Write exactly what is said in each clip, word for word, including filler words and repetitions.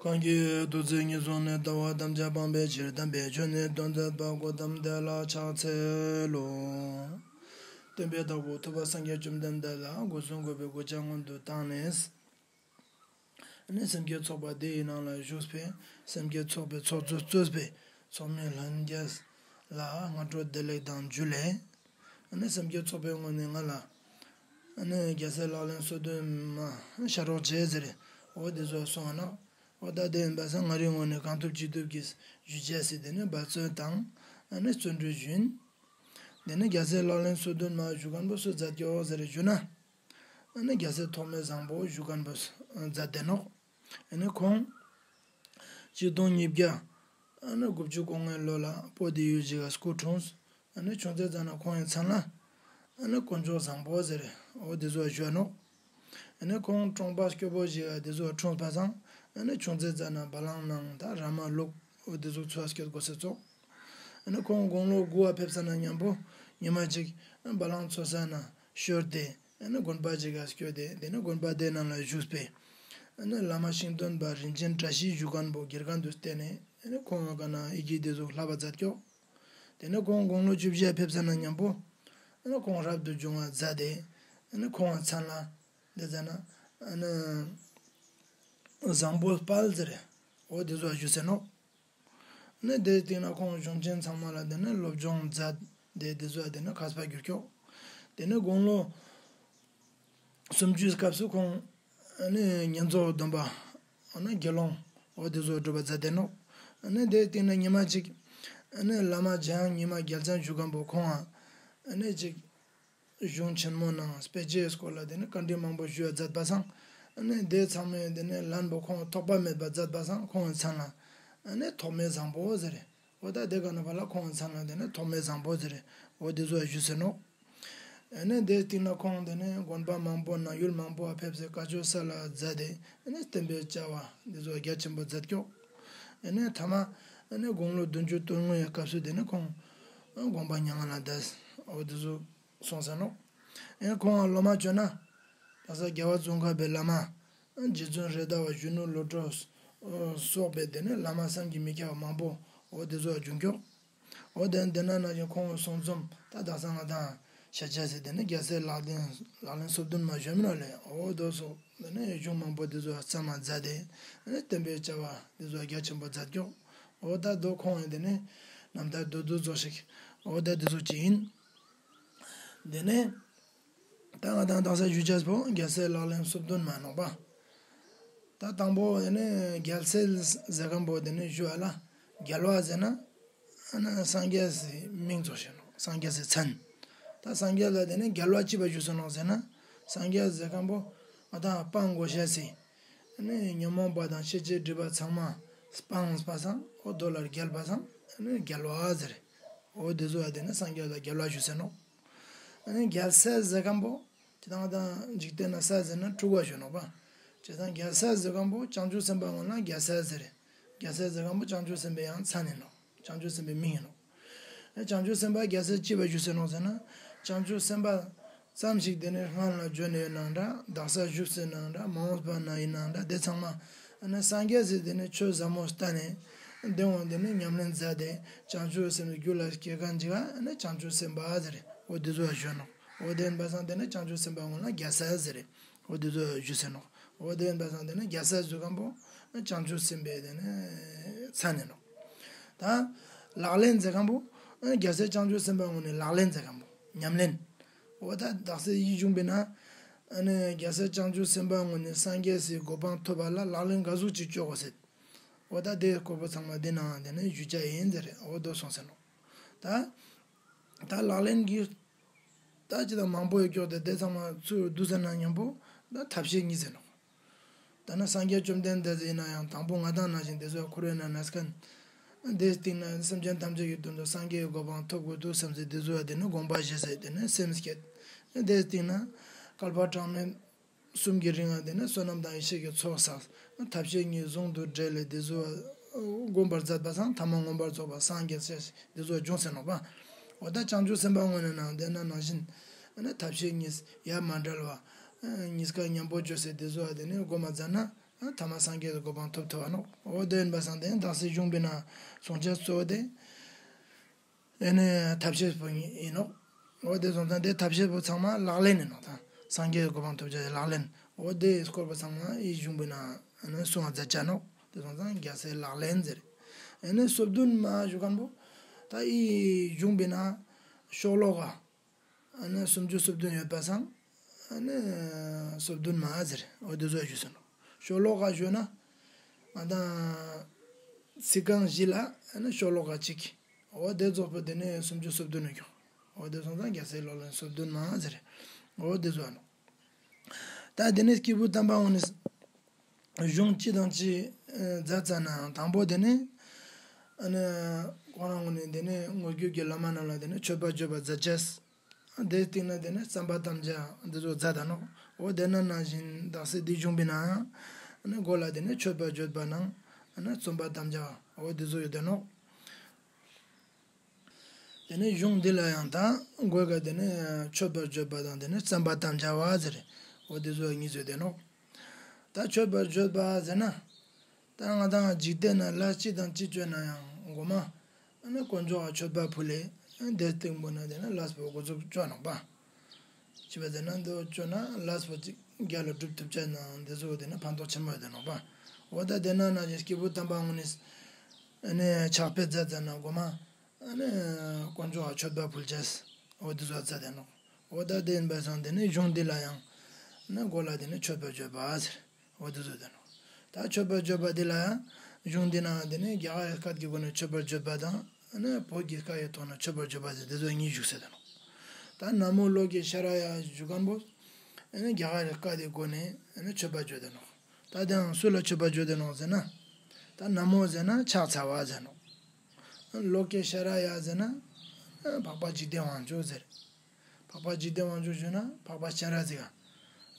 གང་གིས་ཐུགས་བརྩེ་ཉེར་བཟུང་ནས། ལྟ་བ་ཐམས་ཅད་སྤང་བའི་ཕྱིར། དམ་པའི་ཆོས་ནི་སྟོན་མཛད་པ། གོའུ་ཏམ་དེ་ལ་ཕྱག་འཚལ་ལོ། སྟོན་པའི་བདག་པོ་ཐུབ་པ་སངས་རྒྱས་བཅོམ་ལྡན་འདས་ལ་སྒོ་གསུམ་གུས་པས་གུས་ཕྱག་སྔོན་དུ་བཏང་ནས། ཨ་ནི་སེམས་བསྐྱེད་ཚོགས་པ་དེ་ཡི་ནང་ལ་བཞུགས་པའི་སེམས་བསྐྱེད་ཚོགས་པའི་ཚོགས་གཙོ་གཙོས་པའི་ཚོགས་མི་ལྷན་རྒྱས་ལ་སྔ་དྲོ་བདེ་ལེགས་དང་འཇུ་ལེ། ཨ་ནི་སེམས་བསྐྱེད་ཚོགས་པའི་ངོས་ནས་ང་ལ་ཨ་ནི་རྒྱལ་སྲས་ལག་ལེན་སོ་བདུན་མ་ཕྱག་རོགས་བྱེད་ཟེར། འོ་དེ་ཚོ་གསུངས་ན། འོ་ད་དེ་ཡིན་པ་སང་ང་རའི་ངོས་ནས་གང་ཐུབ་ཅི་ཐུབ་ཀྱིས་ཞུ་བྱས་ཟེར། དེ་ནི་འབད་བརྩོན་དང་ཨ་ནི་བརྩོན་འགྲུས་ཞུ་ཡིན། དེ་ནི་རྒྱལ་སྲས་ལག་ལེན་སོ་བདུན་མ་ཞུ་མཁན་པོ་སུ་མཛད་ཀྱོག་ཟེར་ཞུ་ན། ཨ་ནི་རྒྱལ་སྲས་ཐོགས་མེད་བཟང་པོ་ཞུ་མཁན་པོ་མཛད་དེ་ནོག་ཨ་ནི་ཁོང་ཆིག་སྟོང་ཉིས་བརྒྱ་ཨ་ནི་དགུ་བཅུ་གོ་ལྔའི་ལོ་ལ་པོ་ཏི་ཡུལ་ཞིག་ག་སྐུ་འཁྲུངས། ཨ་ནི་ཆུང་ཙེ་ཙ་ན་ཁོང་ཡི་མཚན་ལ་ཨ་ནི་དཀོན་མཆོག་བཟང་པོ་ཟེར། འོ་དེ་ཚོ་ཞུ་ནོག་ཨ་ནི་ཁོང་གྲོང་པ་སྐྱོ་པོ་ཞིག་ག་དེ་ཚོ་འཁྲུངས་པ་སང་ཨ་ནི་ཆུང་ཙེ་ཙ་ན་བ་ལང་ནང་ད་ར་མ་ལུག་འོ་དེ་ཚོ་འཚོ་བ་སྐྱེལ་དགོས་ཟེར་ཙོག་ཨ་ནི་ཁོང་དགུང་ལོ་དགུ་བ་ཕེབས་ས་ན་མཉམ་པོ་ཉི་མ་གཅིག་བ་ལང་འཚོ་ས་ན་ཤོར་ཏེ། ཨ་ནི་དགོན་པ་ཅིག་ག་སྐྱོད་དེ། དེ་ནི་དགོན་པ་དེ་ནང་ལ་བཞུགས་པའི་ཨ་ནི་བླ་མ་ཤིང་སྟོན་པ་རིན་ཆེན་བཀྲ་ཤིས་ཞུ་མཁན་པོ་དགེ་རྒན་དུ་བསྟེན་ནས། ཨ་ནི་ཁོང་ག་ན་ཡི་གེ་དེ་ཚོ་བསླབ་པ་མཛད་ཀྱོག་དེ་ནི་ཁོང་དགུང་ལོ་བཅུ་བཞི་ཕེབས་ས་ན་མཉམ་པོ་ཨ་ནི་ཁོང་རབ་ཏུ་བྱུང་བ་མཛད་དེ། ཨ་ནི་ཁོང་མཚན་ལ་འདི་ཟེར་ན་ཨ་ནི་བཟང་པོ་དཔལ་ཟེར། འོ་དེ་ཚོ་ཞུ་ཟེར་ནོག་ནི་དེའི་སྟེང་ན་ཁོང་གཞུང་ཆེན་ཚང་མ་ལ་དེ་ནི་སློབ་སྦྱོང་མཛད་དེ། དེ་ཚོ་དེ་ནི་མཁས་པ་གྱུར་ཀྱོག་དེ་ནི་དགུང་ལོ་སུམ་ཅུའི་སྐབས་སུ་ཁོང་ནི་བསྙེན་རྫོགས་སྡོམ་པ་ནི་དགེ་སློང་འོ་དེ་ཚོ་སྒྲུབ་པ་མཛད་དེ་ནོག་ནི་དེའི་སྟེང་ན་ཉི་མ་གཅིག་ནི་བླ་མ་འཇམ་དབྱངས་ཉི་མ་རྒྱལ་མཚན་ཞུ་མཁན་པོ་ཁོང་ཨ་ནི་གཅིག་གཞུང་ཆེན་མོ་ནང་དཔེ་ཆའི་སྐོར་ལ་དེ་ནི་བཀའ་འདྲི་མང་པོ་ཞུ་བ་མཛད་པ་སང་། ཨ་ནི་དེ་ཚང་མས་དེ་ནི་ལན་པོ་ཁོང་ཐོགས་པ་མེད་པ་མཛད་པ་སང་ཁོང་གི་མཚན་ལ་ཨ་ནི་ཐོགས་མེད་བཟང་པོ་ཟེར། འོ་ད་དེ་ག་ན་བ་ལ་ཁོང་གི་མཚན་ལ་དེ་ནི་ཐོགས་མེད་བཟང་པོ་ཟེར། འོ་དེ་ཚོ་ཞུ་ཟེར་ནོག་ཨ་ནི་དེའི་སྟེང་ན་ཁོང་དེ་ནི་དགོན་པ་མང་པོ་ནང་ཡུལ་མང་པོ་ཕེབས་སེ་བཀའ་ཆོས་སལ་ལ་མཛད་དེ། ཨ་ནི་བསྟན་པའི་བྱ་བ་དེ་ཚོ་རྒྱ་ཆེན་པོ་མཛད་ཀྱོག་ཨ་ནི་ཐ་མ་ཨ་ནི་དགུང་ལོ་བདུན་ཅུ་དོན་ལྔའི་སྐབས་སུ་དེ་ནི་ཁོང་དགོངས་པ་མྱ་ངན་ལས་འདས། འོ་དེ་ཚོ་སོང་ཟེར་ནོག་ཨེ་ཁོང་ལ་སློབ་མ་བྱོན་ན། ད་ས་རྒྱལ་བ་ཙོང་ཁ་པའི་བླ་མ། རྗེ་བཙུན་རེད་མདའ་བ་གཞོན་ནུ་བློ་གྲོས་སོགས་པའི་དེ་ནི་བླ་མ་བསམ་གྱིས་མི་ཁྱབ་པ་མང་པོ་འོ་དེ་ཚོ་བྱུང་ཀྱོག་འོ་དེ་དེ་ན་ན་ཡང་ཁོང་གསུང་རྩོམ་ད་དག་ས་ང་དང་ཤ་ཆ་ཟེར་དེ་ནི་རྒྱལ་སྲས་ལག་ལེན་ལག་ལེན་སོ་བདུན་མ་བྱོན་མི་ནོག་ལེ། འོ་དོ་སོགས་དེ་ནི་གཞུང་མང་པོ་དེ་ཚོ་བརྩམས་མ་མཛད་དེ། དེ་ནི་བསྟན་པའི་བྱ་བ་དེ་ཚོ་རྒྱ་ཆེན་པོ་མཛད་ཀྱོག་འོ་ད་དོ་ཁོང་ཡང་དེ་ནི་རྣམ་ཐར་དོ་དོ་ཚོ་ཞིག་འོ་ད་དེ་ཚོ་ཅི་ཡིན། དེ་ནས་ད་ང་དང་དག་ས་ཞུ་ཆས་པོ་རྒྱལ་སྲས་ལག་ལེན་སོ་བདུན་མ་ནོག་པ། ད་དང་པོ་ཡ་ནི་རྒྱལ་སྲས་ཟེར་མཁན་པོ་དེ་ནི་ཞུ་བ་ལ་རྒྱལ་བ་ཟེར་ན་ཨ་ནི་སངས་རྒྱས་སི་མིང་ཚོ་ཞིག་ནོག་སངས་རྒྱས་སི་མཚན། ད་སངས་རྒྱས་ལ་དེ་ནི་རྒྱལ་བ་ཅི་བ་ཞུ་སོ་ནོག་ཟེར་ན། སངས་རྒྱས་ཟེར་མཁན་པོ་ང་དང་སྤང་དགོས་ཤེས་སི། ཨ་ནི་ཉོན་མོངས་པ་དང་ཤེས་བྱའི་སྒྲིབ་པ་ཚང་མ་སྤངས་པ་སང་འོ་དོ་ལ་རྒྱལ་བ་སང་ཨ་ནི་རྒྱལ་བ་ཟེར། འོ་དེ་ཚོ་ཨ་དེ་ནི་སངས་རྒྱས་ལ་རྒྱལ་བ་ཞུ་ཟེར་ནོག་ཨ་ནི་རྒྱལ་སྲས་ཟེར་མཁན་པོ་ཇི་ལྟར་ང་དང་འཇིག་རྟེན་ན་ས་ཟེར་ན་འཁྲུག་པ་ཞུ་ནོག་པ། ཇི་ལྟར་རྒྱལ་སྲས་ཟེར་མཁན་པོ་བྱང་ཆུབ་སེམས་དཔའ་ངོ་ན་རྒྱལ་སྲས་ཟེར། རྒྱལ་སྲས་ཟེར་མཁན་པོ་བྱང་ཆུབ་སེམས་དཔའི་ཡང་མཚན་ཡིན་ནོག་བྱང་ཆུབ་སེམས་དཔའི་མིང་ཡིན་ནོག་བྱང་ཆུབ་སེམས་དཔའ་རྒྱལ་སྲས་ཅི་བ་ཞུ་ཟེར་ནོག་ཟེར་ན། བྱང་ཆུབ་སེམས་དཔའ་ཙམ་ཞིག་དེ་ནི་སྔོན་ལ་བྱོན་ཡོད་ནའང་འདྲ། དག་ས་བཞུགས་ཟེར་ནའང་འདྲ། མ་འོངས་པ་ན་ཡིན་ནའང་འདྲ། དེ་ཚང་མ་ཨ་ནི་སངས་རྒྱས་སི་དེ་ནི་ཆོས་ཟབ་མོ་ལྟ་ནས་དེ་འོང་དེ་ནི་ཉམས་ལེན་མཛད་དེ་བྱང་ཆུབ་སེམས་རྒྱུད་ལ་སྐྱེ་མཁན་ཅིག་ཨ་ནི་བྱང་ཆུབ་སེམས་དཔའ་ཟེར། འོ་དེ་ཚོ་ཞུ་ནོག་འོ་དེ་ཡིན་པ་སང་དེ་ནི་བྱང་ཆུབ་སེམས་དཔའ་ངོ་ན་རྒྱལ་སྲས་ཟེར། འོ་དེ་ཚོ་ཞུ་ཟེར་ནོག་འོ་དེ་ཡིན་པ་སང་དེ་ནི་རྒྱལ་སྲས་ཟེར་མཁན་པོ་བྱང་ཆུབ་སེམས་དཔའི་དེ་ནི་མཚན་ཡིན་ནོག་ད་ལག་ལེན་ཟེར་མཁན་པོ་རྒྱལ་སྲས་བྱང་ཆུབ་སེམས་དཔའ་ངོ་ནས་ལག་ལེན་ཟེར་མཁན་པོ་ཉམས་ལེན། འོ་ད་དག་ས་ཡིད་གཞུངས་པས་ན་ཨ་ནི་རྒྱལ་སྲས་བྱང་ཆུབ་སེམས་དཔའ་ངོ་ནས་སངས་རྒྱས་སི་གོ་འཕང་ཐོབ་པ་ལ་ལག་ལེན་ག་ཟུག་ཅིག་བཅོ་དགོས་ཟེར། འོ་ད་དེ་སྐོར་པོ་ཚང་མ་དེ་ནང་དེ་ནི་ཞུ་བྱ་ཡིན་ཟེར། འོ་དོ་སོང་ཟེར་ནོག་ད་ད་ལག་ལེན་གྱི་ད་ཅི་ད་མང་པོ་ཡོད་ཀྱོག་དེ་དེ་ཚང་མ་ཚུར་བསྡུ་ཟེར་ན་མཉམ་པོ་ད་ཐབས་ཤེས་གཉིས་ཟེར་ནོག་ད་ནི་སངས་རྒྱས་བཅོམ་ལྡན་འདས་ཡིན་ན་ཡང་དང་པོ་ང་དང་ནང་བཞིན་དེ་ཚོ་འཁོར་བའི་ནང་ན་སྐན། དེའི་སྟེང་ན་སེམས་ཅན་ཐམས་ཅད་ཀྱི་དོན་དུ་སངས་རྒྱས་ཀྱི་གོ་འཕང་ཐོབ་དགོས་འདུག་བསམ་སྟེ་དེ་ཚོ་དེ་ནི་དགོངས་པ་བཞེས་སེ་དེ་ནི་སེམས་བསྐྱེད། དེའི་སྟེང་ན་བསྐལ་པ་གྲངས་མེད་གསུམ་གྱི་རིང་ལ་དེ་ནི་བསོད་ནམས་དང་ཡེ་ཤེས་ཀྱི་ཚོགས་བསགས། ཐབས་ཤེས་གཉིས་ཟུང་དུ་འབྲེལ་ལས་དེ་ཚོ་བསྒོམ་པར་མཛད་པ་སང་ཐ་མ་མངོན་པར་རྫོགས་པ་སངས་རྒྱས་ཞེས་དེ་ཚོ་འབྱུང་ཟེར་ནོག་པ། འོ་ད་བྱང་ཆུབ་སེམས་དཔའ་ངོ་ནས་ནང་དེ་ན་ནང་བཞིན་ཨ་ནི་ཐབས་ཤེས་གཉིས་ཡ་མ་བྲལ་བ། གཉིས་ཀ་མཉམ་པོ་བཅོས་སེ་དེ་ཚོ་དེ་ནི་སྒོམ་པ་མཛད་ན་ ཐ་མ་སངས་རྒྱས་ཀྱི་གོ་འཕང་ཐོབ་ཐུབ་པ་ནོག་འོ་དེ་ཡིན་པ་སང་དེ་བདག་སྲིད་གཞུང་པའི་ནང་སོང་ཆ་གཙོ་བོ་དེ། ཨེ་ནས་ཐབས་ཤེས་པོ་ཡིན་ནོག་འོ་དེ་སོང་ཙང་དེ་ཐབས་ཤེས་པོ་ཚང་མ་ལག་ལེན་ཡིན་ནོག་ད་སངས་རྒྱས་ཀྱི་གོ་འཕང་ཐོབ་བྱ་ཡི་ལག་ལེན། འོ་དེ་སྐོར་པོ་ཚང་མ་ཨི་གཞུང་པའི་ནང་ཨེ་ནས་གསུང་བ་མཛད་བྱ་ནོག་དེ་སོང་ཙང་རྒྱལ་སྲས་ལག་ལེན་ཟེར། ཨེ་ནས་སོ་བདུན་མ་ཞུ་མཁན་པོ་ད་ཨི་གཞུང་པའི་ནང་ཤོ་ལོ་ཀ་ཨ་ནི་སུམ་ཅུ་སོ་བདུན་ཡོད་པ་སང་། ཨ་ནི་སོ་བདུན་མ་ཟེར། འོ་དེ་ཚོ་ཞུས་སོང་། ཤོ་ལོ་ཀ་ཞུས་ན། ང་དང་ཚིག་རྐང་བཞི་ལ་ཨ་ནི་ཤོ་ལོ་ཀ་གཅིག་འོ་དེ་རྫོགས་པ་དེ་ནི་སུམ་ཅུ་སོ་བདུན་ནས་ཀྱང་། འོ་དེ་སོང་ཙང་རྒྱལ་སྲས་ལག་ལེན་སོ་བདུན་མ་ཟེར། འོ་དེ་ཚོ་ཨ་ནི། ད་དེ་ནས་སྐྱེས་བུ་དམ་པ་འོ་ནི། གཞུང་གཅིག་དང་གཅིག་མཛད་ཙ་ན་དང་པོ་དེ་ནི། ཨ་ནི། ཁོ་རང་ངོས་ནས་དེ་ནི་དངོས་བརྒྱུད་ཀྱི་བླ་མ་རྣམས་ལ་དེ་ནི་མཆོད་པ་བརྗོད་པ་མཛད་ཅེས། དེའི་སྟེང་ན་དེ་ནི་བརྩམ་པར་དམ་བཅའ་འདི་ཚོ་མཛད་ད་ནོག་འོ་དེ་ན་ནང་བཞིན་བདག་སྲིད་འདི་གཞུང་པའི་ནང་། ཨ་ནི་མགོ་ལ་དེ་ནི་མཆོད་པ་བརྗོད་པ་ནང་། ཨ་ནི་བརྩམ་པར་དམ་བཅའ་འོ་འདི་ཚོ་ཡོད་དེ་ནོག་དེ་ནས་གཞུང་འདི་ལ་ཡང་ད་མགོ་ག་དེ་ནས་མཆོད་པར་བརྗོད་པ་དང་དེ་ནས་བརྩམ་པར་དམ་བཅའ་བ་ཟེར། འོ་དེ་ཚོ་གཉིས་ཚོ་དེ་ནོག་ད་མཆོད་པར་བརྗོད་པ་ཟེར་ན། ད་ང་དང་འཇིག་རྟེན་ན་ལས་ཅི་དང་ཅི་བཅོས་ན་ཡང་མགོ་མ། ཨ་ནི་དཀོན་མཆོག་ག་མཆོད་པ་ཕུལ་ལེ། དེ་སྟེང་པོ་ན་དེ་ནས་ལས་པོ་འགོ་ཚུགས་བཅོ་ནོག་པ། ཅི་བ་ཟེར་ན་འདི་བཅོས་ན་ལས་པོ་ཅིག་རྒྱལ་ལ་སྒྲུབ་ཐུབ་ཅེས་ན་འདི་ཚོ་དེ་ནས་ཕན་ཐོགས་ཆེན་མོ་ཡོད་དེ་ནོག་པ། འོ་ད་དེ་ན་ན་ཅིག་སྐྱེས་བུ་དམ་པ་ངོས་ནས། ཨ་ནི་ཕྱག་དཔེ་མཛད་ཙ་ན་མགོ་མ། ཨ་ནི་དཀོན་མཆོག་ག་མཆོད་པ་ཕུལ་ཅེས། འོ་དེ་ཚོ་མཛད་དེ་ནོག་འོ་ད་དེ་ཡིན་པ་སང་དེ་ནི་གཞུང་འདི་ལ་ཡང་། ཨ་ནི་མགོ་ལ་དེ་ནི་མཆོད་པ་བརྗོད་པ་ཟེར། འོ་དེ་ཚོ་དེ་ནོག་ད་མཆོད་པ་བརྗོད་པ་འདི་ལ་ཡང་། གཞུང་འདི་ནང་དེ་ནི་རྒྱ་གར་སྐད་ཀྱི་སྒོ་ནས་མཆོད་པ་བརྗོད་པ་དང་། ཨ་ནི་བོད་ཀྱི་སྐད་ཀྱི་ཐོག་ནས་མཆོད་པ་བརྗོད་པ་ཟེར་དེ་ཚོ་གཉིས་བཞུགས་ཟེར་དེ་ནོག་ད་ན་མོ་ལོ་ཀེ་ཤྭ་ར་ཡ་ཞུ་མཁན་པོ། ཨ་ནི་རྒྱ་གར་སྐད་ཀྱི་སྒོ་ནས་ཨ་ནི་མཆོད་པ་བརྗོད་དེ་ནོག་ད་དེའང་སུ་ལ་མཆོད་པ་བརྗོད་དེ་ནོག་ཟེར་ན། ད་ན་མོ་ཟེར་ན་ཕྱག་འཚལ་བ་ཟེར་ནོག་ལོ་ཀེ་ཤྭ་ར་ཡ་ཟེར་ན། འཕགས་པ་འཇིག་རྟེན་དབང་ཕྱུག་ཟེར། འཕགས་པ་འཇིག་རྟེན་དབང་ཕྱུག་ཞུས་ན་འཕགས་པ་སྤྱན་རས་གཟིགས་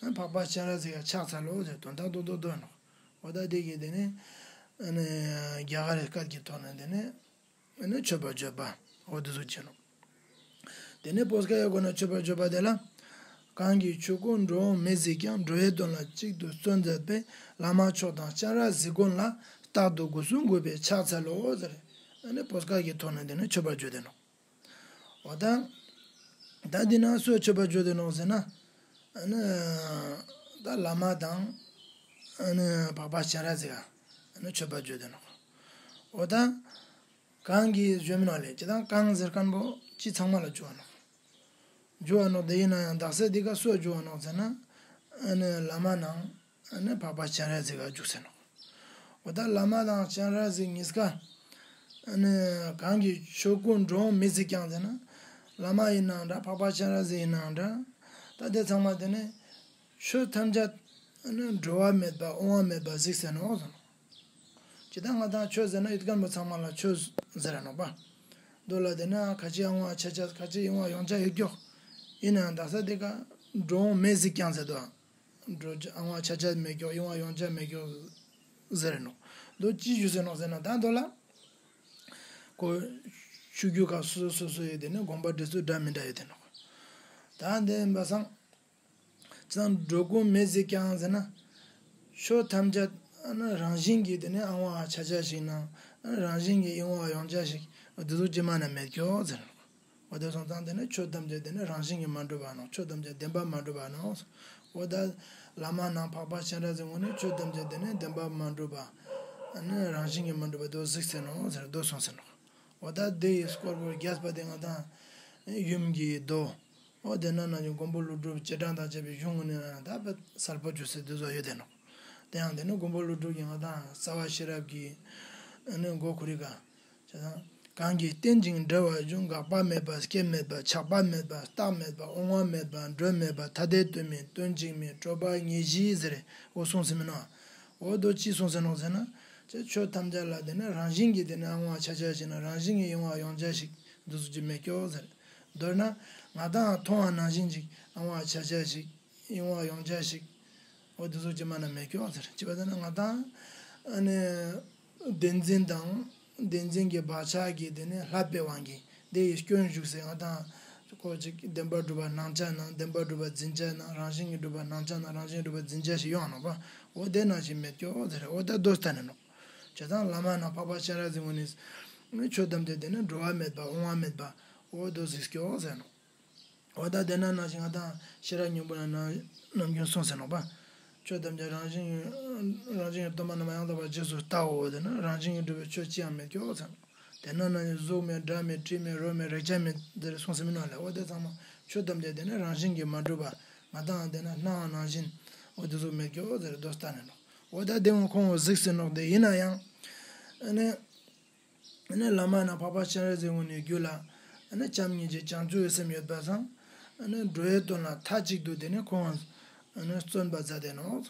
ག་འཕགས་པ་སྤྱན་རས་གཟིགས་ག་ཕྱག་འཚལ་ལོ་ཟེར་དོན་དག་ཏོག་ཏོག་འདོན་ནོག་འོ་ད་དེ་གི་དེ་ནི། ཨ་ནི། རྒྱ་གར་སྐད་ཀྱི་ཐོག་ནས་དེ་ནི། ཨ་ནི་མཆོད་པ་བརྗོད་པ། འོ་དེ་ཚོ་བྱས་ནོག་དེ་ནས་བོད་སྐད་ཡག་སྒོ་ནས་མཆོད་པ་བརྗོད་པ་དེ་ལ། གང་གིས་ཆོས་ཀུན་འགྲོ་འོང་མེད་གཟིགས་ཀྱང་། འགྲོ་བའི་དོན་ལ་གཅིག་ཏུ་བརྩོན་མཛད་པའི། བླ་མ་མཆོག་དང་སྤྱན་རས་གཟིགས་མགོན་ལ། རྟག་ཏུ་སྒོ་གསུམ་གུས་པས་ཕྱག་འཚལ་ལོ་ཟེར། ཨ་ནི་བོད་སྐད་ཀྱི་ཐོག་ནས་དེ་ནི་མཆོད་པ་བརྗོད་དེ་ནོག་འོ་ད། ད་འདི་ན་སུས་མཆོད་པ་བརྗོད་དེ་ནོག་ཟེར་ན། ཨ་ནི། ད་བླ་མ་དང་། ཨ་ནི་འཕགས་པ་སྤྱན་རས་གཟིགས་ག་ཨ་ནི་མཆོད་པ་བརྗོད་དེ་ནོག་འོ་ད། གང་གིས་བརྗོད་མི་ནོག་ལེ་ཅི་དང་གང་ཟེར་མཁན་པོ་ཅི་ཚང་མ་ལ་བརྗོད་པ་ནོག་འགྱུར་བ་ནོག་དེ་ཡིན་ན་ཡང་དག་ས་འདི་ག་སུ་འགྱུར་བ་ནོག་ཟེར་ན། ཨ་ནི་བླ་མ་ནང་། ཨ་ནི་འཕགས་པ་སྤྱན་རས་གཟིགས་ལ་འཇུག་ཟེར་ནོག་འོ་ད་བླ་མ་དང་སྤྱན་རས་གཟིགས་གཉིས་ཀ་ཨ་ནི་གང་གིས་ཆོས་ཀུན་འགྲོ་འོང་མེད་གཟིགས་ཀྱང་ཟེར་ན། བླ་མ་ཡིན་ནའང་འདྲ་འཕགས་པ་སྤྱན་རས་གཟིགས་ཡིན་ནའང་འདྲ། ད་དེ་ཚང་མ་དེ་ནི་ཆོས་ཐམས་ཅད་ཨ་ནི་འགྲོ་བ་མེད་པ་འོང་བ་མེད་པ་གཟིགས་ཟེར་ནོག་ཟེར་ནོག་ཇི་ལྟར་ང་དང་ཆོས་ཟེར་ན་ཡུལ་ཁམས་པ་ཚང་མ་ལ་ཆོས་ཟེར་ར་ནོག་པ། མདོ་ལ་དེ་ན་ཁ་ཅིག་ཨང་བ་ཆ་ཆ་ཁ་ཅིག་ཨིན་བ་ཡོང་ཆ་ཡོད་ཀྱོག་ཡིན་ནའང་དག་ས་དེ་ཀ་འགྲོ་འོང་མེད་གཟིགས་ཀྱང་ཟེར་དོ། འགྲོ་ཨང་བ་ཆ་ཆ་མེད་ཀྱོག་ཨིན་བ་ཡོང་ཆ་མེད་ཀྱོག་ཟེར་ར་ནོག་མདོ་ཅི་ཞུ་ཟེར་ནོག་ཟེར་ན་ད་མདོ་ལ། ཁོ། ཆོས་བརྒྱུད་ཁག་སོ་སོ་སོ་སོ་ཡོད་དེ་ནི་དགོངས་པ་འགྲེལ་ཚུལ་འདྲ་མི་འདྲ་ཡོད་དེ་ནོག་ད་འདི་ཡིན་པ་སང་། ཅང་འགྲོ་ཀུན་མེད་ཟེར་ཀྱང་ཟེར་ན། ཆོས་ཐམས་ཅད་ཨ་ནི་རང་བཞིན་གྱིས་དེ་ནི་ཨང་བ་ཆ་ཆ་ཞིག་ནང་། ཨ་ནི་རང་བཞིན་གྱིས་ཨིན་བ་ཡོང་ཆ་ཞིག་འདི་ཚོ་ཅི་མ་ན་མེད་ཀྱོག་ཟེར། འོ་དེ་སོང་ཙང་དེ་ནི་ཆོས་ཐམས་ཅད་དེ་ནི་རང་བཞིན་གྱིས་མ་གྲུབ་པ་ནོག་ཆོས་ཐམས་ཅད་བདེན་པ་མ་གྲུབ་པ་ནོག་འོ་ད་བླ་མ་ནང་འཕགས་པ་སྤྱན་རས་གཟིགས་ངོས་ནས་ཆོས་ཐམས་ཅད་དེ་ནི་བདེན་པ་མ་གྲུབ་པ། ཨ་ནི་རང་བཞིན་གྱིས་མ་གྲུབ་པ་དོ་གཟིགས་ཟེར་ནོག་ཟེར་དོ་སོང་ཟེར་ནོག་འོ་ད་དེ་ཡི་སྐོར་པོ་རྒྱས་པ་དེ་ང་དང་ཡུམ་གྱི་མདོ། འོ་དེ་ན་ན་ཡང་མགོན་པོ་ཀླུ་སྒྲུབ་རྗེས་འབྲང་དང་བཅས་པའི་གཞུང་ངོ་ནས་ན་ད་དཔེ་གསལ་པོ་བརྗོད་ས་དེ་ཚོ་ཡོད་དེ་ནོག་དེ་ཡང་དེ་ནི་མགོན་པོ་ཀླུ་སྒྲུབ་ཀྱི་ང་དང་རྩ་བ་ཤེས་རབ་ཀྱི་ཨ་ནི་མགོ་ཁོ་རི་ག་ཅེས་དང་། གང་གིས་རྟེན་ཅིང་འབྲེལ་བར་འབྱུང་། འགག་པ་མེད་པ་སྐྱེ་མེད་པ་ཆགས་པ་མེད་པ་རྟག་མེད་པ་འོང་བ་མེད་པ་འགྲོ་མེད་པ་ཐ་དད་དོན་མེད་དོན་གཅིག་མེད་སྤྲོས་པ་ངེས་གཞི་ཟེར་འོ་གསུངས་ཟིན་མི་ནོག་འོ་དོ་ཅི་གསུངས་ཟིན་ནོག་ཟེར་ན། ཅེས་ཆོས་ཐམས་ཅད་ལ་དེ་ནི་རང་བཞིན་གྱིས་དེ་ནི་ཨང་བ་ཆ་ཆ་ཞིག་ན་རང་བཞིན་གྱིས་ཨིན་བ་ཡོང་ཆ་ཞིག་འདི་ཚོ་ཅི་མེད་ཀྱོག་ཟེར། མདོར་ན་ང་དང་མཐོང་བ་ནང་བཞིན་ཅིག་ཨང་བ་ཆ་ཆ་ཞིག་ཨིན་བ་ཡོང་ཆ་ཞིག་འོ་དེ་ཚོ་ཅི་མ་ན་མེད་ཀྱོག་ཟེར། ཅི་བ་ཟེར་ན་ང་དང་ཨ་ནི་བདེན་འཛིན་དང་བདེན་འཛིན་གྱི་བག་ཆགས་ཀྱིས་དེ་ནི་བསླད་པའི་དབང་གིས་དེ་ཡི་སྐྱོན་ཞུགས་སེ་ང་དང་ ཁོ་ཅིག་བདེན་པར་གྲུབ་པ་སྣང་བྱ་ན་བདེན་པར་གྲུབ་པ་འཛིན་བྱ་ན། རང་བཞིན་གྱིས་གྲུབ་པ་སྣང་བྱ་ན་རང་བཞིན་གྱིས་གྲུབ་པ་འཛིན་བྱ་ཞིག་ཡོང་ནོག་པ། འོ་དེ་ནང་བཞིན་མེད་ཀྱོག་ཟེར། འོ་ད་མདོ་ལྟར་ནས་ནོག་བྱས་ཙང་བླ་མ་ནང་འཕགས་པ་སྤྱན་རས་གཟིགས་ཀྱིས་ནི་ཆོས་ཐམས་ཅད་དེ་ནི་འགྲོ་བ་མེད་པ་འོང་བ་མེད་པ་འོ་དོ་གཟིགས་ཀྱོག་ཟེར་ནོག་འོ་ད་དེ་ན་ནང་བཞིན་ང་དང་ཤེས་རབ་སྙིང་པོ་ན་ནམ་རྒྱུན་གསུངས་ཟེར་ནོག་པ། ཆོས་ཐམས་ཅད་རང་བཞིན་རང་བཞིན་གྱིས་སྟོང་པ་རྣམ་པར་ཡང་དག་པར་རྗེས་སུ་བལྟའོ། དེ་ན་རང་བཞིན་གྱིས་གྲུབ་པའི་ཆོས་ཅི་ཡང་མེད་ཀྱོག་ཟེར་ནོག་དེ་ན་ནང་བཞིན་གཟུགས་མེད་སྒྲ་མེད་དྲི་མེད་རོ་མེད་རེག་བྱ་མེད་ཟེར་གསུངས་ཟིན་མི་ནོག་ལེ། འོ་དེ་ཚང་མ་ཆོས་ཐམས་ཅད་དེ་ནི་རང་བཞིན་གྱིས་མ་གྲུབ་པ་ང་དང་དེ་ན་སྣང་བ་ནང་བཞིན་འོ་དེ་ཚོ་མེད་ཀྱོག་ཟེར་མདོ་ལྟར་ནས་ནོག་འོ་ད་དེ་འོང་ཁོང་གཟིགས་ཟེར་ནོག་དེ་ཡིན་ན་ཡང་ཨ་ནི། ཨ་ནི་བླ་མ་ནང་འཕགས་པ་སྤྱན་རས་གཟིགས་ཀྱི་ནི་རྒྱུད་ལ་ཨ་ནི་བྱམས་སྙིང་རྗེ་བྱང་ཆུབ་ཀྱི་སེམས་ཡོད་པ་སང་། ཨ་ནི་འགྲོ་བའི་དོན་ལ་མཐའ་གཅིག་ཏུ་དེ་ནི་ཁོང་ཨ་ནི་བརྩོན་པ་མཛད་དེ་ནོག་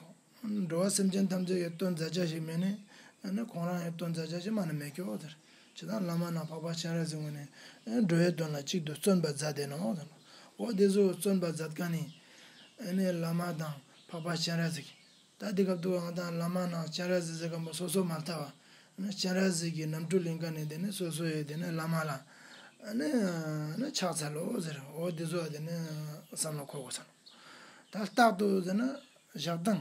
འགྲོ་བ་སེམས་ཅན་ཐམས་ཅད་ཀྱི་དོན་མཛད་བྱ་ཞིག་མེད་ནི། ཨ་ནི་ཁོང་རང་གི་དོན་མཛད་བྱ་ཞིག་མ་ནི་མེད་ཀྱོག་ཟེར། བྱས་ཙང་བླ་མ་ནང་འཕགས་པ་སྤྱན་རས་གཟིགས་ཀྱི་ནི་ཨ་ནི་འགྲོ་བའི་དོན་ལ་གཅིག་ཏུ་བརྩོན་པ་མཛད་དེ་ནོག་ཟེར། འོ་དེ་ཚོ་བརྩོན་པ་མཛད་མཁན་ནི་ཨ་ནི་བླ་མ་དང་འཕགས་པ་སྤྱན་རས་གཟིགས། ད་འདི་སྐབས་དུ་ང་དང་བླ་མ་ནང་སྤྱན་རས་གཟིགས་ཟེར་མཁན་པོ་སོ་སོ་མ་ལྟ་བ། ཨ་ནི་སྤྱན་རས་གཟིགས་ཀྱི་རྣམ་འཕྲུལ་ལེན་མཁན་ནི་དེ་ནི་སོ་སོ་ཡི་དེ་ནི་བླ་མ་ལ་ཨ་ནི་ཨ་ནི་ཕྱག་འཚལ་ལོ་ཟེར། འོ་འདི་ཚོ་དེ་ནི་བསམ་བློ་འཁོར་དགོས་ས་ནོག་ད་རྟག་ཏུ་ཟེར་ན་ཞག་དང་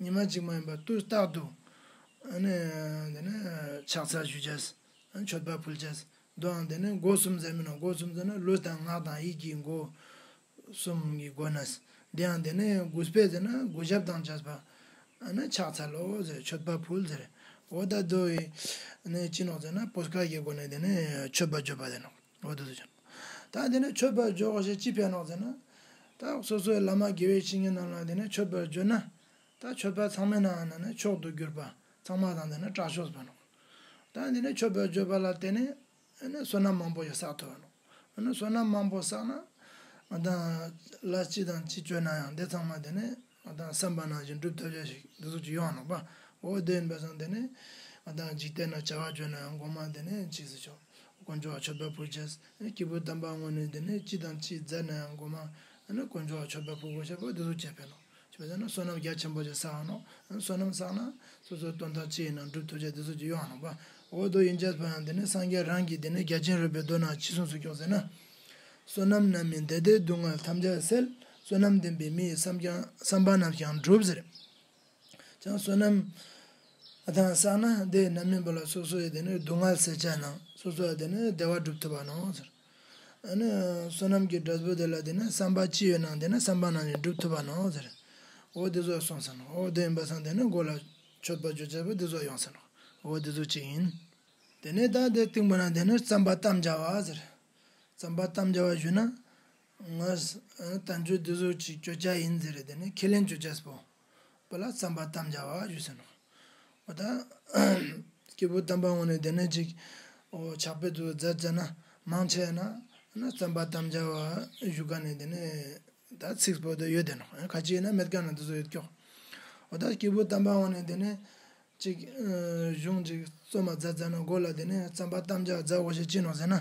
ཉི་མ་གཅིག་མ་ཡིན་པར་དུས་རྟག་ཏུ་ཨ་ནི་དེ་ནི་ཕྱག་འཚལ་ཞུ་བྱས། མཆོད་པ་ཕུལ་བྱས། མདོའང་དེ་ནི་སྒོ་གསུམ་ཟེར་མིན་ནོག་སྒོ་གསུམ་ཟེར་ན་ལུས་དང་ངག་དང་ཡིད་ཀྱི་སྒོ་གསུམ་གྱི་སྒོ་ནས། དེའང་དེ་ནི་གུས་པས་ཟེར་ན་གུས་ཞབས་དང་བཅས་པ། ཨ་ནི་ཕྱག་འཚལ་ལོ་ཟེར། མཆོད་པ་ཕུལ་ཟེར། འོ་ད་དོ་ཡི་ནི་ཅི་ནོག་ཟེར་ན་བོད་སྐད་ཀྱི་སྒོ་ནས་དེ་ནི་མཆོད་པ་བརྗོད་པ་དེ་ནོག་འོ་དེ་ཚོ་ཅན། ད་དེ་ནི་མཆོད་པ་བརྗོད་དགོས་ཞེས་ཅི་ཕན་ནོག་ཟེར་ན། ད་སོ་སོའི་བླ་མ་དགེ་བའི་བཤེས་གཉེན་རྣམས་ལ་དེ་ནི་མཆོད་པ་བརྗོད་ན། ད་མཆོད་པ་ཚང་མའི་ནང་ན་ནི་མཆོག་ཏུ་གྱུར་པ་ཚང་མ་དང་དེ་ནི་དྲག་ཤོས་པ་ནོག་ད་དེ་ནི་མཆོད་པ་བརྗོད་པ་ལ་བརྟེན་ནས་ཨ་ནི་བསོད་ནམས་མང་པོ་ཞིག་བསགས་ཐུབ་པ་ནོག་ཨ་ནི་བསོད་ནམས་མང་པོ་བསགས་ན་ང་དང་ལས་ཅི་དང་ཅི་བཅོས་ན་ཡང་དེ་ཚང་མ་དེ་ནི་ང་དང་བསམ་པ་ནང་བཞིན་འགྲུབ་ཐུབ་ཡ་ཞིག་འདི་ཚོ་ཅིག་ཡོང་ནོག་པ། འོ་དེ་ཡིན་པ་སང་དེ་ནི་ང་དང་འཇིག་རྟེན་ན་བྱ་བ་བཅོས་ན་ཡང་མགོ་མ་དེ་ནི་ཅིག་ཟེར་ཆོག་དཀོན་མཆོག་ལ་མཆོད་པ་ཕུལ་བྱས། སྐྱེས་བུ་དམ་པ་དངོས་གནས་དེ་ནི་ཅི་དང་ཅི་མཛད་ན་ཡང་མགོ་མ་ཨ་ནི་དཀོན་མཆོག་ལ་མཆོད་པ་ཕུལ་དགོས་ཤེས་པ་འདི་ཚོ་བྱས་པས་ནོག་བྱས་པས་ན་བསོད་ནམས་རྒྱ་ཆེན་པོ་ཞིག་བསགས་ནོག་བསོད་ནམས་བསགས་ན་སོ་སོའི་དོན་དག་ཅི་ཡིན་ན་འགྲུབ་ཐུབ་ཅེས་འདི་ཚོ་ཅིག་ཡོང་ནོག་པ། འོ་དོ་ཡིན་ཅེས་པ་ཡང་དེ་ནི་སངས་རྒྱས་རང་གིས་དེ་ནི་རྒྱ་ཆེན་རོལ་པའི་མདོ་ན་ཅི་གསུངས་སུ་ཀྱོག་ཟེར་ན། བསོད་ནམས་རྣམ་སྨིན་དེ་དག་སྡུག་བསྔལ་ཐམས་ཅད་སེལ། བསོད་ནམས་ལྡན་པའི་མི་ཡི་བསམ་ཀྱང་བསམ་པ་རྣམས་ཀྱང་འགྲུབ་ཟེར། ཀྱང་བསོད་ནམས་ཨ་དང་བསགས་ན་དེ་རྣམ་སྨིན་པ་ལ་སོ་སོ་ཡི་དེ་ནི་སྡུག་བསྔལ་སེལ་ཆ་ནང་སོ་སོ་ཡི་དེ་ནི་བདེ་བ་སྒྲུབ་ཐུབ་པ་ནོག་ཟེར། ཨ་ནི་བསོད་ནམས་ཀྱི་འབྲས་བུ་དེ་ལ་དེ་ནི་བསམ་པ་ཅི་ཡོད་ནང་དེ་ནི་བསམ་པ་ནང་བཞིན་སྒྲུབ་ཐུབ་པ་ནོག་ཟེར། འོ་དེ་ཚོ་གསུངས་ཟེར་ནོག་འོ་དེ་ཡིན་པ་སང་དེ་ནི་མགོ་ལ་མཆོད་པ་བརྗོད་བྱ་བ་དེ་ཚོ་ཡོང་ཟེར་ནོག་འོ་དེ་ཚོ་ཅིག་ཡིན། དེ་ནས་ད་དེ་སྟེང་པོ་ན་དེ་ནི་བརྩམ་པར་དམ་བཅའ་བ་ཟེར། བརྩམ་པར་དམ་བཅའ་བ་ཞུ་ན། ང་ཨ་ནི་དལ་འབྱོར་འདི་ཚོ་ཅིག་སྤྱོད་བྱ་ཡིན་ཟེར་རེད། དེ་ནི་ཁས་ལེན་སྤྱོད་བྱ་སྤོ། པ་ལ་བརྩམ་པར་དམ་བཅའ་བ་ཞུ་ཟེར་ནོག་འོ་ད། སྐྱེས་བུ་དམ་པ་དངོས་གནས་དེ་ནི་ཅིག་འོ་ཕྱག་དཔེ་དུ་མཛད་མཛད་ན་མང་ཆེ་ན་ཨ་ནི་བརྩམ་པར་དམ་བཅའ་བ་ཞུ་ག་ནས་དེ་ནི་ད་ཚིག་སྤོ་དུ་ཡོད་དེ་ནོག་ཁ་ཅིག་ཡིན་ན་མེད་ག་ན་འདི་ཚོ་ཡོད་ཀྱོག་འོ་ད་སྐྱེས་བུ་དམ་པ་དངོས་གནས་དེ་ནི། གཅིག་ཨ་གཞུང་གཅིག་རྩོམ་པ་མཛད་མཛད་ན་མགོ་ལ་དེ་ནས་བརྩམ་པར་དམ་བཅའ་མཛད་དགོས་ཤེས་ཅི་ནོག་ཟེར་ན།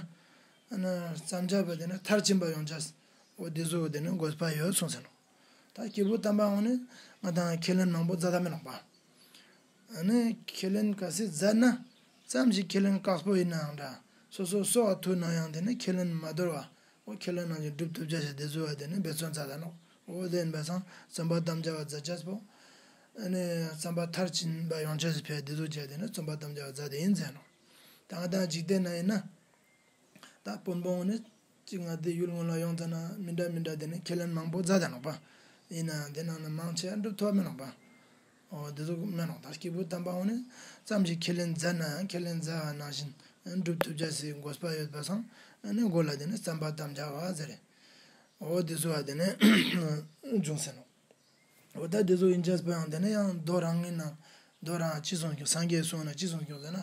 ཨ་ནི་བརྩམ་བྱ་བ་དེ་ནི་མཐར་ཕྱིན་པ་ཡོང་བྱས། འོ་དེ་ཚོ་དེ་ནི་དགོས་པ་ཡོད་གསུངས་ཟེར་ནོག་ད་སྐྱེས་བུ་དམ་པ་དངོས་གནས་ང་དང་ཁས་ལེན་མང་པོ་མཛད་ད་མེད་ནོག་པ། ཨ་ནི་ཁས་ལེན་གལ་སྲིད་མཛད་ན་ཙམ་ཞིག་ཁས་ལེན་དཀགས་པོ་ཡིན་ནའང་འདྲ། སོ་སོ་གསོ་བ་ཐུག་ན་ཡང་དེ་ནི་ཁས་ལེན་མ་དོར་བ། འོ་ཁས་ལེན་ནང་བཞིན་སྒྲུབ་ཐུབ་བྱ་ཞེས་དེ་ཚོ་བ་དེ་ནི་འབད་བརྩོན་མཛད་ད་ནོག་འོ་དེ་ཡིན་པ་སང་བརྩམ་པར་དམ་བཅའ་བ་མཛད་བྱས་པོ། ཨ་ནི་བརྩམ་པ་མཐར་ཕྱིན་པ་ཡོང་བྱས་སུ་ཕེབས་དེ་ཚོ་བྱས་དེ་ནི་བརྩམ་པར་དམ་བཅའ་བ་མཛད་དེ་ཡིན་ཟེར་ནོག་ད་ང་དང་འཇིག་རྟེན་ན་ཡིན་ན། ད་དཔོན་པོ་ནི་གཅིག་ང་དེ་ཡུལ་ངོ་ལ་ཡོང་ཙ་ན་མི་འདྲ་མི་འདྲ་དེ་ནི་ཁས་ལེན་མང་པོ་མཛད་ད་ནོག་པ། ཡིན་ནའང་དེ་ནང་ན་མང་ཆེ་སྒྲུབ་ཐུབ་མེད་ནོག་པ། འོ་དེ་ཚོ་མེད་ནོག་ད་སྐྱེས་བུ་དམ་པ་འོ་ནི་ཙམ་ཞིག་ཁས་ལེན་མཛད་ན་ཡང་ཁས་ལེན་མཛད་པ་ནང་བཞིན་སྒྲུབ་ཐུབ་བྱ་སའི་དགོས་པ་ཡོད་པ་སང་ཨ་ནི་མགོ་ལ་དེ་ནི་བརྩམ་པར་དམ་བཅའ་བ་ཟེར། འོ་དེ་ཚོ་བ་དེ་ནི་འབྱུང་ཟེར་ནོག་འོ་ད་དེ་ཚོ་ཡིན་ཅེས་པ་ཡང་དེ་ནི་ཡང་མདོ་རང་ངི་ནང་མདོ་རང་ཅི་གསུངས་ཀྱང་སངས་རྒྱས་གསུངས་ན་ཅི་གསུངས་ཀྱང་ཟེར་ན།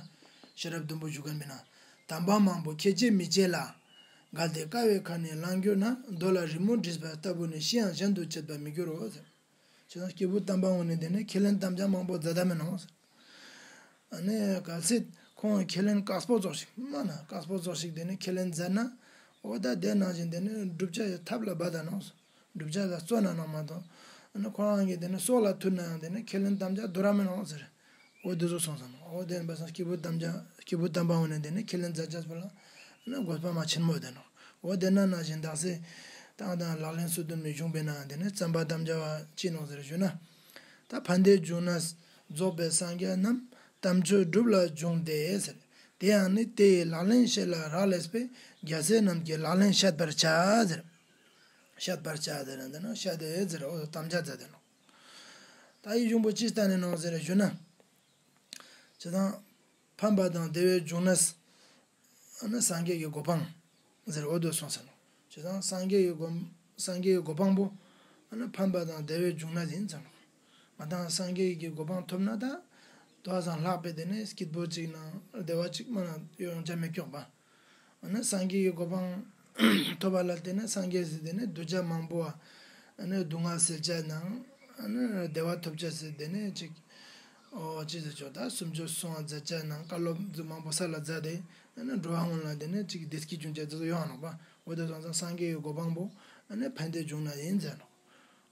ཤེས་རབ་ཟླུམ་པོ་ཞུ་མཁན་མིན་ན། དམ་པ་མང་པོ་ཁྱེད་ཀྱིས་མི་བྱེད་ལ། གལ་ཏེ་དཀའ་བའི་ཁ་ནས་ལངས་གྱུར་ན། རྡོ་ལ་རི་མོ་བྲིས་པ་ལྟ་བུ་ནི་ཤི་ཡང་གཞན་དུ་བྱེད་པར་མི་འགྱུར་རོ་ཟེར། བྱས་ཙང་སྐྱེས་བུ་དམ་པ་འོ་ནི་དེ་ནི་ཁས་ལེན་དམ་བཅའ་མང་པོ་མཛད་ད་མེད་ནོག་ཨ་ནི་གལ་སྲིད་ཁོང་ཁས་ལེན་དཀགས་པོ་ཙོགས་ཤིག་མ་ན་དཀགས་པོ་ཙོགས་ཤིག་དེ་ནི་ཁས་ལེན་མཛད་ན། འོ་ད་དེ་ནང་བཞིན་དེ་ནི་བསྒྲུབ་བྱ་ཡི་ཐབས་ལ་བབ་ད་ནོག་བསྒྲུབ་བྱ་ལ་བརྩོན་ན་ནང་མ་གཏོགས། ཨ་ནི་ཁོ་རང་གི་དེ་ནི་སྲོག་ལ་ཐུག་ན་ཡང་དེ་ནི་ཁས་ལེན་དམ་བཅའ་དོར་ར་མེད་ནོག་ཟེར། འོ་དེ་ཚོ་གསུངས་སོང་ནོག་འོ་དེ་ཡིན་པ་སང་སྐྱེས་བུ་དམ་བཅའ་སྐྱེས་བུ་དམ་པ་འོ་ནི་དེ་ནི་ཁས་ལེན་མཛད་བྱས་པ་ལ་ཨ་ནི་དགོས་པ་མ་ཆེན་མོ་དེ་ནོག་འོ་དེ་ན་ནང་བཞིན་དག་ས་དང་དང་ལག་ལེན་སོ་བདུན་མའི་གཞུང་པའི་ནང་དེ་ནས་བརྩམ་པར་དམ་བཅའ་བ་ཅི་ནོག་ཟེར་ཞུ་ན། ད་ཕན་བདེའི་འབྱུང་གནས་རྫོགས་པའི་སངས་རྒྱས་རྣམས། དམ་ཆོས་སྒྲུབ་ལ་འབྱུང་སྟེ་ཟེར། དེ་ཡང་ནི་དེ་ཡི་ལག་ལེན་བྱེད་ལ་རག་ལས་པས། རྒྱལ་སྲས་རྣམས་ཀྱི་ལག་ལེན་བཤད་པར་བྱ་ཟེར། བཤད་པར་བྱ་ཟེར་འདི་ན་བཤད་དེ་ཟེར་འོ་དམ་བཅའ་མཛད་དེ་ནོག། ད་ཡི་གཞུང་པོ་ཅི་ལྟར་ནས་ནོག་ཟེར་ཞུ་ན། བྱས་ཙང་། ཕན་པ་དང་བདེ་བའི་འབྱུང་གནས། ཨ་ནི་སངས་རྒྱས་ཀྱི་གོ་འཕང་ཟེར་འོ་དོ་གསུངས་ཟེར་ནོག། བྱས་ཙང་སངས་རྒྱས་ཀྱི་གོ་སངས་རྒྱས་ཀྱི་གོ་འཕང་པོ་ཨ་ནི་ཕན་པ་དང་བདེ་བའི་འབྱུང་གནས་ཡིན་ཟེར་ནོག། ང་དང་སངས་རྒྱས་ཀྱི་གོ་འཕང་ཐོབ་ན་ད་དོ་བ་སང་ལྷག་པའི་དེ་ནས་སྐྱིད་པོ་གཅིག་ནང་བདེ་བ་གཅིག་མ་ན་ཡོང་ཆ་མི་སྐྱོག་པ། ཨ་ནི་སངས་རྒྱས་ཀྱི་གོ་འཕང་ཐོབ་པ་ལ་བརྟེན་ནས་སངས་རྒྱས་ཟེར་དེ་ནས་གདུལ་བྱ་མང་པོ་བ། ཨ་ནི་སྡུག་བསྔལ་སེལ་བྱ་ནང་ཨ་ནི་བདེ་བ་ཐོབ་བྱ་ཟེར་དེ་ནས་ཅིག་ཨོ་ཅི་ཟེར་ཆོག་ད་སུམ་ཅུ་སོ་ལྔ་མཛད་བྱ་ནང་བཀའ་སློབ་ཚུ་མང་པོ་ས་ལ་མཛད་དེ་ཨ་ནི་འགྲོ་བ་ཀུན་ལ་དེ་ནས་ཅིག་བདེ་སྐྱིད་འབྱུང་བྱ་དེ་ཚོ་ཡོང་ནོག་པ། འོ་དེ་སོང་ཙང་སངས་རྒྱས་ཀྱི་གོ་འཕང་པོ་ཨ་ནི་ཕན་བདེའི་འབྱུང་གནས་ཡིན་ཟེར་ནོག།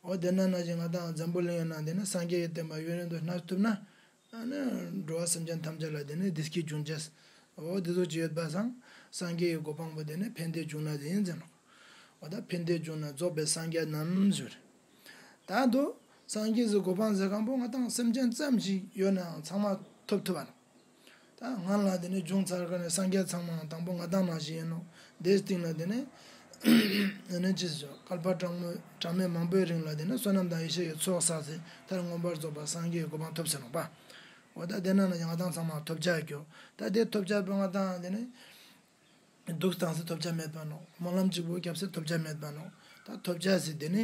འོ་དེ་ན་ནང་བཞིན་ང་དང་འཛམ་བུ་གླིང་ཡོད་ན་དེ་ནས་སངས་རྒྱས་ཀྱི་བསྟན་པ་ཡུན་རིང་དུ་གནས་ཐུབ་ན། ཨ་ནི་འགྲོ་བ་སེམས་ཅན་ཐམས་ཅད་ལ་དེ་ནི་བདེ་སྐྱིད་འབྱུང་བྱ། འོ་དེ་ཚོ་ཅི་ཡོད་པ་སང་སངས་རྒྱས་ཀྱི་གོ་འཕང་པོ་དེ་ནི་ཕན་བདེའི་འབྱུང་གནས་དེ་ཡིན་ཟེར་ནོག། འོ་ད་ཕན་བདེའི་འབྱུང་གནས་རྫོགས་པའི་སངས་རྒྱས་རྣམས་ཟེར། ད་དུ་སངས་རྒྱས་ཀྱི་གོ་འཕང་ཟེར་མཁན་པོ་ང་དང་སེམས་ཅན་ཙམ་ཞིག་ཡོད་ནའང་ཚང་མ་ཐོབ་ཐུབ་པ་ནོག། ད་སྔར་ལ་དེ་ནི་བྱུང་ཚར་མཁན་ནི་སངས་རྒྱས་ཚང་མ་དང་པོ་ང་དང་ནང་བཞིན་ཡིན་ནོག། དེའི་སྟེང་ལ་དེ་ནི་ཨ་ནི་ཅི་ཟེར་བསྐལ་པ་གྲངས་མེད་གྲངས་མེད་མང་པོའི་རིང་ལ་དེ་ནི་བསོད་ནམས་དང་ཡེ་ཤེས་ཀྱི་ཚོགས་བསགས་ཚེ་མཐར་མངོན་པར་རྫོགས་པ་སངས་རྒྱས་ཀྱི་གོ་འཕང་ཐོབ་ཟེར་ནོག་པ། འོ་ད་དེ་ན་ན་ཡང་ང་དང་ཚང་མ་ཐོབ་བྱ་རྒྱུ། ད་དེ་ཐོབ་བྱ་པོ་ང་དང་དེ་ནི་སྡུག་བཏང་སེ་ཐོབ་བྱ་མེད་པ་ནོག། སྨོན་ལམ་གཅིག་པོ་བརྒྱབ་སེ་ཐོབ་བྱ་མེད་པ་ནོག། ད་ཐོབ་བྱ་ཟེར་དེ་ནི་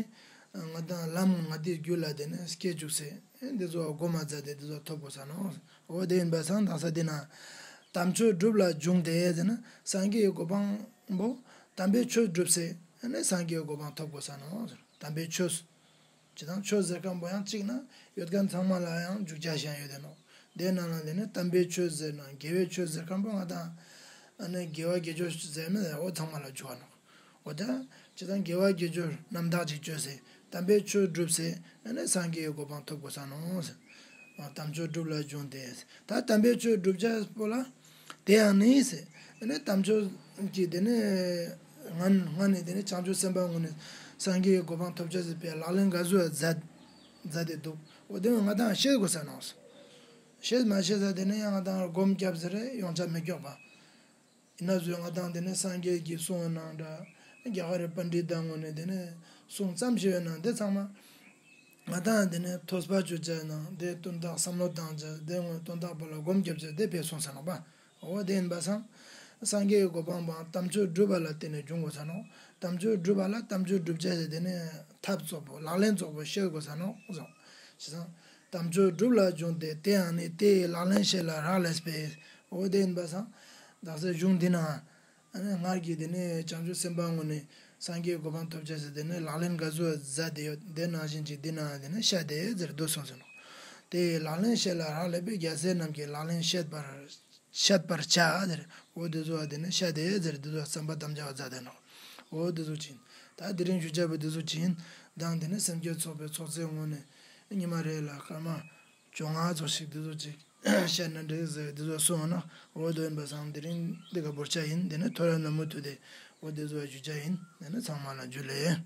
ང་དང་ལམ་ང་དེའི་རྒྱུད་ལ་དེ་ནི་སྐྱེ་བཅུག་སེ་འདི་ཚོ་སྒོ་མ་རྩ་དེ་འདི་ཚོ་ཐོབ་དགོས་ས་ནོག། འོ་དེ་ཡིན་པ་སང་དང་ས་དེ་ན་དམ་ཆོས་སྒྲུབ་ལ་འབྱུང་སྟེ་ཟེར་ན་སངས་རྒྱས་ཀྱི་གོ་འཕང་པོ་དམ་པའི་ཆོས་སྒྲུབ་སེ་ནི་སངས་རྒྱས་ཀྱི་གོ་འཕང་ཐོབ་དགོས་ས་ནོག། དམ་པའི་ཆོས། ཇི་ལྟར་ཆོས་ཟེར་མཁན་པོ་ཡང་གཅིག་ན་ཡོད་མཁན་ཚང་མ་ལ་ཡང་འཇུག་བྱ་ཞིག་ཡོད་དེ་ནོག། དེ་ནང་ལ་དེ་ནི་དམ་པའི་ཆོས་ཟེར་ན་དགེ་བའི་ཆོས་ཟེར་མཁན་པོ་ང་དང་ཨ་ནི་དགེ་བ་དགེ་སྦྱོར་ཟེར་མི་ལ་འོ་ཚང་མ་ལ་འཇུག་པ་ནོག། འོ་ད་ཇི་ལྟར་དགེ་བ་དགེ་སྦྱོར་རྣམ་དག་ཅིག་བཅོས་སེ་དམ་པའི་ཆོས་སྒྲུབ་སེ་ཨ་ནི་སངས་རྒྱས་ཀྱི་གོ་འཕང་ཐོབ་དགོས་ས་ནོག་ཟེར། དམ་ཆོས་སྒྲུབ་ལ་འབྱུང་སྟེ། ད་དམ་པའི་ཆོས་སྒྲུབ་བྱ་པོ་ལ། དེ་ཡང་ནི་ཟེར། ཨ་ནི་དམ་ཆོས་ཀྱི་དེ་ནི། ང་ང་ནི་དེ་ནི་བྱང་ཆུབ་སེམས་དཔའ་ངོ་ནས་སངས་རྒྱས་ཀྱི་གོ་འཕང་ཐོབ་བྱ་ཟེར་བའི་ལག་ལེན་ག་ཟུག་མཛད་མཛད་དེ་འདུག། འོ་དེ་ང་དང་ཤེས་དགོས་ས་ནོག། ཤེས་མ་ཤེས་ས་དེ་ནི་ཡང་ང་དང་སྒོམ་རྒྱབ་ཟེར་རེ་ཡོང་ཆ་མི་སྐྱོག་པ། ཡིན་ན་བཟོས་ང་དང་དེ་ནས་སངས་རྒྱས་ཀྱི་གསུང་ཡོད་ནང་འདྲ། རྒྱ་གར་རི་པཎྜི་ཏ་ངོ་ནས་དེ་ནས་གསུང་ཙམ་ཞིག་ཡོད་ནང་དེ་ཚང་མ། ང་དང་དེ་ནས་ཐོས་པ་བྱོས་བྱས་ནང་དེ་དོན་དག་བསམ་བློ་བཏང་བྱས་དེ་ངོ་དོན་དག་པོ་ལ་སྒོམ་རྒྱབ་བྱས་དེ་བས་གསུངས་ས་ནོག་པ། འོ་དེ་ཡིན་པ་སང་། སངས་རྒྱས་ཀྱི་གོ་འཕང་པའང་དམ་ཆོས་སྒྲུབ་པ་ལ་བརྟེན་ནས་འབྱུང་དགོས་ས་ནོག། དམ་ཆོས་སྒྲུབ་པ་ལ་དམ་ཆོས་སྒྲུབ་བྱ་ཟེར་དེ་ནས་ཐབས་རྫོགས་པོ་ལག་ལེན་རྫོགས་པོ་ཤེས་དགོས་ས་ནོག་གསུངས། བྱས་ཙང་། དམ་ཆོས་སྒྲུབ་ལ་འབྱུང་སྟེ་དེ་ཡང་ནི་དེ་ཡི་ལག་ལེན་བྱེད་ལ་རག་ལས་པས། འོ་དེ་ཡིན་པ་སང་། དག་ས་གཞུང་འདི་ན། ཨ་ནི་སྔར་གྱི་དེ་ནས་བྱང་ཆུབ་སེམས་དཔའ་ངོ་ནས་སངས་རྒྱས་གོ་འཕང་ཐོབ་བྱ་ཟེར་དེ་ནས་ལག་ལེན་ག་ཚོད་མཛད་དེ་ཡོད་དེ་ནང་བཞིན་གྱི་འདི་ན་དེ་ནས་བཤད་དེ་ཟེར་འདུག་གསུངས་སོ་ནོག། དེ་ཡི་ལག་ལེན་བྱེད་ལ་རག་ལས་པས་རྒྱལ་སྲས་རྣམས་ཀྱི་ལག་ལེན་བཤད་པར། བཤད་པར་བྱ་ཟེར། འོ་དེ་ཚོ་བ་དེ་ནི་བཤད་དེ་ཟེར་དེ་ཚོ་བསམ་པ་དམ་བཅའ་བ་མཛད་དེ་ནོག། འོ་དེ་ཚོ་ཅིག་ཡིན། ད་དེ་རིང་ཞུ་བྱ་བ་དེ་ཚོ་ཅིག་ཡིན། དང་དེ་ནི་སེམས་བསྐྱེད་ཚོགས་པའི་ཚོགས་ཚད་ངོ་ནས་ཉི་མ་རེ་ལ་སྐར་མ་བཅོ་ལྔ་ཙམ་ཞིག་དེ་ཚོ་ཅིག་བཤད་ན་འགྲིག་ཟེར་དེ་ཚོ་གསུངས་ན་འོ་དེ་ཡིན་པ་སང་དེ་རིང་འདི་ག་བོར་བྱ་ཡིན། དེ་ནི་ཐོ་རངས་ནུབ་མོ་དུས་དེ་འོ་དེ་ཚོ་བ་ཞུ་བྱ་ཡིན། དེ་ནི་ཚང་མ་ལ་འཇུ་ལེ།